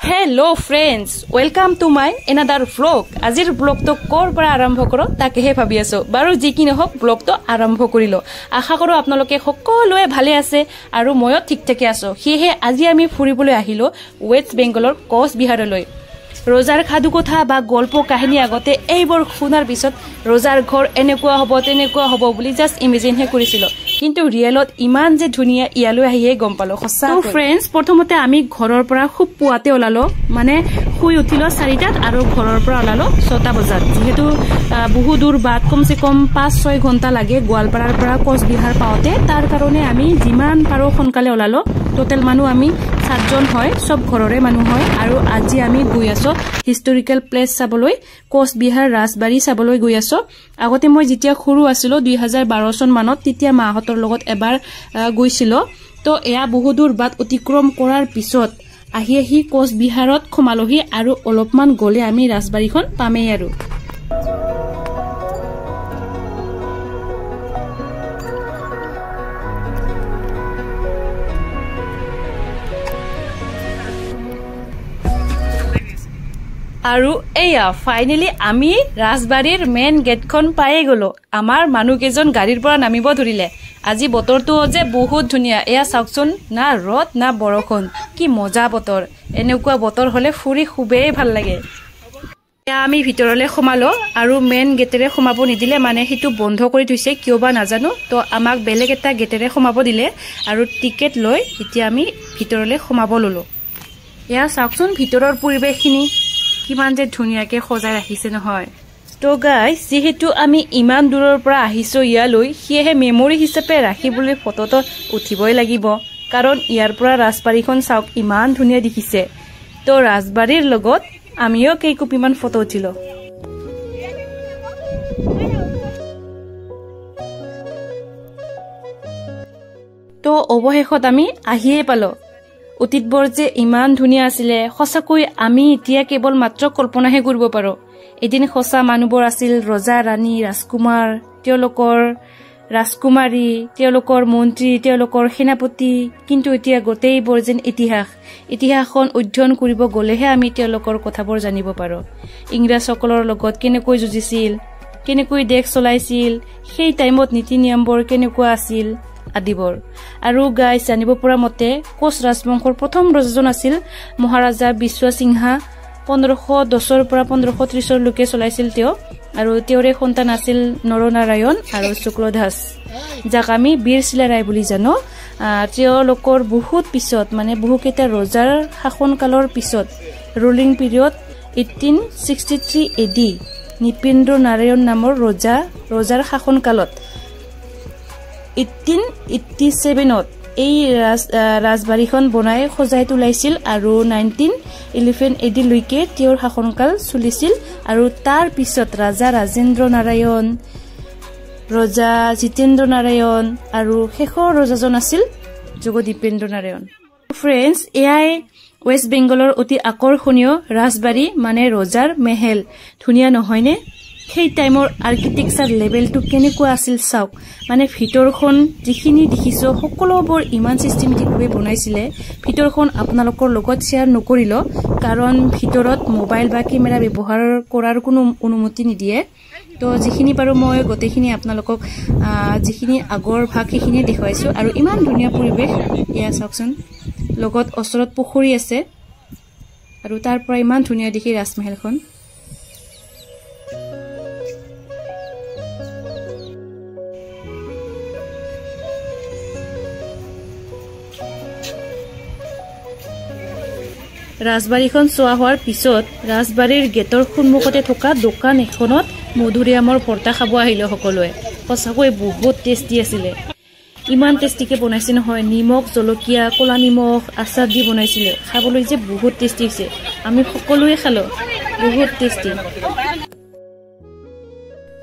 Hello friends, welcome to my another vlog. আজিৰ ব্লগটো ক'ৰ পৰা আৰম্ভ কৰোঁ তাকেহে ভাবি আছোঁ। বাৰু যি কি নহওক ব্লগটো আৰম্ভ কৰিলোঁ। আশা কৰোঁ আপোনালোকে সকলোৱে ভালে আছে আৰু ময়ো ঠিক ঠাকে আছোঁ। সেয়েহে আজি আমি ফুৰিবলৈ আহিলোঁ ৱেষ্ট বেংগলৰ কোচবিহাৰলৈ। ৰজাৰ সাধুকথা বা গল্প কাহিনী আগতে এইবোৰ শুনাৰ পিছত ৰজাৰ ঘৰ এনেকুৱা হ'ব তেনেকুৱা হ'ব বুলি জাষ্ট ইমেজিনহে কৰিছিলোঁ, কিন্তু ৰিয়েলত ইমান যে ধুনীয়া ইয়ালৈ আহিয়ে গম পালোঁ সঁচা। ফ্ৰেণ্ডছ, প্ৰথমতে আমি ঘৰৰ পৰা খুব পুৱাতে ওলালোঁ, মানে শুই উঠিলোঁ 4টাত আৰু ঘৰৰ পৰা ওলালোঁ 6টা বজাত। যিহেতু বহু দূৰ বাট, কমচে কম 5-6 ঘণ্টা লাগে গোৱালপাৰাৰ পৰা কোচবিহাৰ পাওঁতে, তাৰ কাৰণে আমি যিমান পাৰোঁ সোনকালে ওলালোঁ। টোটেল মানুহ আমি 7জন হয়, চব ঘৰৰে মানুহ হয়। আৰু আজি আমি গৈ আছোঁ হিষ্টৰিকেল প্লেচ চাবলৈ, কোচবিহাৰ ৰাজবাৰী চাবলৈ গৈ আছোঁ। আগতে মই যেতিয়া সৰু আছিলোঁ 2012 চন মানত, তেতিয়া মাহঁতৰ লগত এবাৰ গৈছিলোঁ। তো এয়া বহু দূৰ বাট অতিক্ৰম কৰাৰ পিছত আহি আহি কোচবিহাৰত সোমালোহি আৰু অলপমান গ'লে আমি ৰাজবাৰীখন পামেই। আৰু এয়া ফাইনেলি আমি ৰাজবাৰীৰ মেইন গেটখন পায়ে গ'লো। আমাৰ মানুহকেইজন গাড়ীৰ পৰা নামিব ধৰিলে। আজি বতৰটো যে বহুত ধুনীয়া, এয়া চাওকচোন, না ৰ'দ না বৰষুণ, কি মজা বতৰ। এনেকুৱা বতৰ হ'লে ফুৰি খুবেই ভাল লাগে। এয়া আমি ভিতৰলৈ সোমালো আৰু মেইন গেটেৰে সোমাব নিদিলে, মানে সেইটো বন্ধ কৰি থৈছে কিয় বা নাজানো। তো আমাক বেলেগ এটা গেটেৰে সোমাব দিলে আৰু টিকেট লৈ এতিয়া আমি ভিতৰলৈ সোমাব ললো। এয়া চাওকচোন ভিতৰৰ পৰিৱেশখিনি কিমান যে ধুনীয়াকে সজাই ৰাখিছে নহয়। তো গাইজ, যিহেতু আমি ইমান দূৰৰ পৰা আহিছোঁ ইয়ালৈ, সেয়েহে মেমৰি হিচাপে ৰাখিবলৈ ফটোটো উঠিবই লাগিব, কাৰণ ইয়াৰ পৰা ৰাজবাৰীখন চাওক ইমান ধুনীয়া দেখিছে। তো ৰাজবাৰীৰ লগত আমিও কেইকপিমান ফটো উঠিলোঁ। তো অৱশেষত আমি আহিয়ে পালোঁ। অতীতবোৰ যে ইমান ধুনীয়া আছিলে, সঁচাকৈ আমি এতিয়া কেৱল মাত্ৰ কল্পনাহে কৰিব পাৰোঁ। এদিন সঁচা মানুহবোৰ আছিল ৰজা ৰাণী, ৰাজকুমাৰ, তেওঁলোকৰ ৰাজকুমাৰী, তেওঁলোকৰ মন্ত্ৰী, তেওঁলোকৰ সেনাপতি, কিন্তু এতিয়া গোটেইবোৰ যেন ইতিহাস। ইতিহাসখন অধ্যয়ন কৰিব গ'লেহে আমি তেওঁলোকৰ কথাবোৰ জানিব পাৰোঁ। ইংৰাজসকলৰ লগত কেনেকৈ যুঁজিছিল, কেনেকৈ দেশ চলাইছিল, সেই টাইমত নীতি নিয়মবোৰ কেনেকুৱা আছিল আদিবোৰ। আৰু গাইজ, জানিব পৰা মতে কোচ ৰাজবংশৰ প্ৰথম ৰজাজন আছিল মহাৰাজা বিশ্বসিংহা। 1510ৰ পৰা 1530লৈকে চলাইছিল তেওঁ। আৰু তেওঁৰে সন্তান আছিল নৰনাৰায়ণ আৰু শুক্লধ্বজ, যাক আমি বীৰ চিলাৰায় বুলি জানো। তেওঁলোকৰ বহুত পিছত, মানে বহুকেইটা ৰজাৰ শাসনকালৰ পিছত, ruling period 1863 AD Nripendra Narayan নামৰ ৰজাৰ শাসনকালত 1887ত এই ৰাজবাৰীখন বনাই সজাই তোলাইছিল আৰু 1911 ADলৈকে তেওঁৰ শাসনকাল চলিছিল। আৰু তাৰ পিছত ৰাজা ৰাজেন্দ্ৰ নাৰায়ণ, ৰজা জিতেন্দ্ৰ নাৰায়ণ আৰু শেষৰ ৰজাজন আছিল জগদীপেন্দ্ৰ নাৰায়ণ। ফ্ৰেণ্ডছ, এয়াই ৱেষ্ট বেংগলৰ অতি আকৰ্ষণীয় ৰাজবাৰী, মানে ৰজাৰ মেহেল। ধুনীয়া নহয়নে? সেই টাইমৰ আৰ্কিটেকচাৰ লেভেলটো কেনেকুৱা আছিল চাওক। মানে ভিতৰখন যিখিনি দেখিছোঁ সকলোবোৰ ইমান চিষ্টেমেটিকভাৱে বনাইছিলে। ভিতৰখন আপোনালোকৰ লগত শ্বেয়াৰ নকৰিলোঁ, কাৰণ ভিতৰত মোবাইল বা কেমেৰা ব্যৱহাৰ কৰাৰ কোনো অনুমতি নিদিয়ে। তো যিখিনি পাৰোঁ মই গোটেইখিনি আপোনালোকক যিখিনি আগৰ ভাগ সেইখিনিয়ে দেখুৱাইছোঁ। আৰু ইমান ধুনীয়া পৰিৱেশ, এয়া চাওকচোন, লগত ওচৰত পুখুৰী আছে আৰু তাৰ পৰা ইমান ধুনীয়া দেখি ৰাজমহলখন। ৰাজবাৰীখন চোৱা হোৱাৰ পিছত ৰাজবাৰীৰ গেটৰ সন্মুখতে থকা দোকান এখনত মধুৰিআমৰ ভৰ্তা খাব আহিলোঁ সকলোৱে। সঁচাকৈ বহুত টেষ্টি আছিলে, ইমান টেষ্টিকে বনাইছে নহয়। নিমখ, জলকীয়া, ক'লা নিমখ, আচাৰ দি বনাইছিলে। খাবলৈ যে বহুত টেষ্টি হৈছে, আমি সকলোৱে খালোঁ, বহুত টেষ্টি।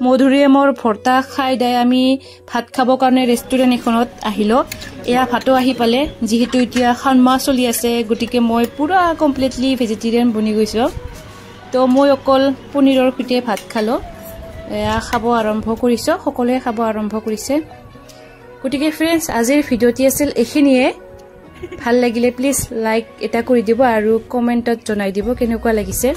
মধুৰিআমৰ ভৰ্তা খাই দাই আমি ভাত খাবৰ কাৰণে ৰেষ্টুৰেণ্ট এখনত আহিলোঁ। এয়া ভাতো আহি পালে। যিহেতু এতিয়া শাওণ মাহ চলি আছে, গতিকে মই পূৰা কমপ্লিটলি ভেজিটেৰিয়ান বনি গৈছোঁ। তো মই অকল পনীৰৰ সৈতে ভাত খালোঁ। এয়া খাব আৰম্ভ কৰিছোঁ, সকলোৱে খাব আৰম্ভ কৰিছে। গতিকে ফ্ৰেণ্ডছ, আজিৰ ভিডিঅ'টি আছিল এইখিনিয়ে। ভাল লাগিলে প্লিজ লাইক এটা কৰি দিব আৰু কমেণ্টত জনাই দিব কেনেকুৱা লাগিছে।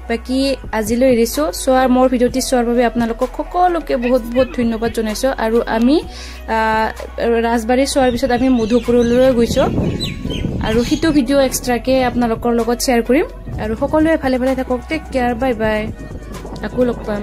বাকী আজিলৈ এৰিছোঁ। চোৱাৰ মোৰ ভিডিঅ'টি চোৱাৰ বাবে আপোনালোকক সকলোকে বহুত বহুত ধন্যবাদ জনাইছোঁ। আৰু আমি ৰাজবাৰী চোৱাৰ পিছত আমি মধুপুৰলৈ গৈছোঁ আৰু সেইটো ভিডিঅ' এক্সট্ৰাকৈ আপোনালোকৰ লগত শ্বেয়াৰ কৰিম। আৰু সকলোৱে ভালে ভালে থাকক। টেক কেয়াৰ, বাই বাই, আকৌ লগ পাম।